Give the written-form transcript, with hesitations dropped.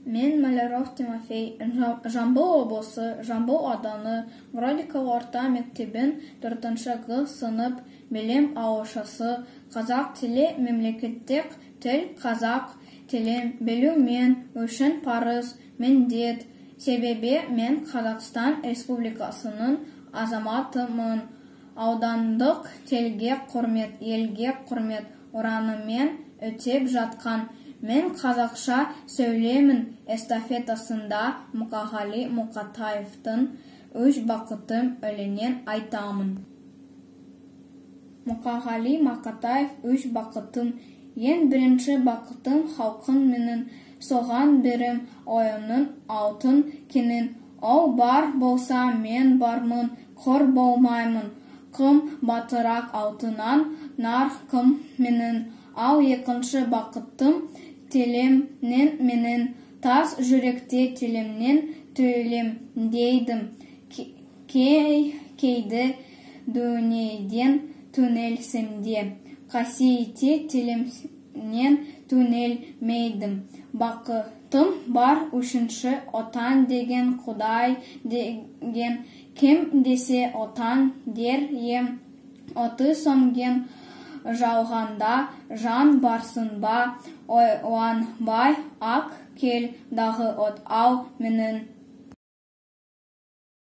Мен Маляров Тимофей, Жамбыл облысы, Жамбыл ауданы, Гродиково орта мектебін 4 Г сынып білім алушысы. Қазақ тілі мемлекеттік тіл. Қазақ тілін білу мен үшін парыз, міндет. Себебі мен Қазақстан Республикасының азаматымын. Аудандық тілге құрмет, елге құрмет ұранымен өтеп жатқан «Мен қазақша сөйлеймін» эстафетасында Мұқағали Мақатаевтың «Үш бақытым» өлеңін айтамын. Мұқағали Мақатаев, «Үш бақытым». Ең бірінші бақытым халқым менің, соған берем ойымның алтын кенін. Ол бар болса, мен бармын, қор болмаймын, қымбатырақ алтыннан нарқым менің. Ал екінші бақытым тілімнен менің, тас жүректе тілімнен төлемдейдім. Кей-кейде дүниеден түңілсем де, қасиетті тілімнен түңілмейдім. Бақытым бар үшінші, Отан деген, Құдай деген. Кім десе, Отан дер ем. Оты сөнген жалғанда жан барсың ба, ойланбай ақ кел дағы от ал менің.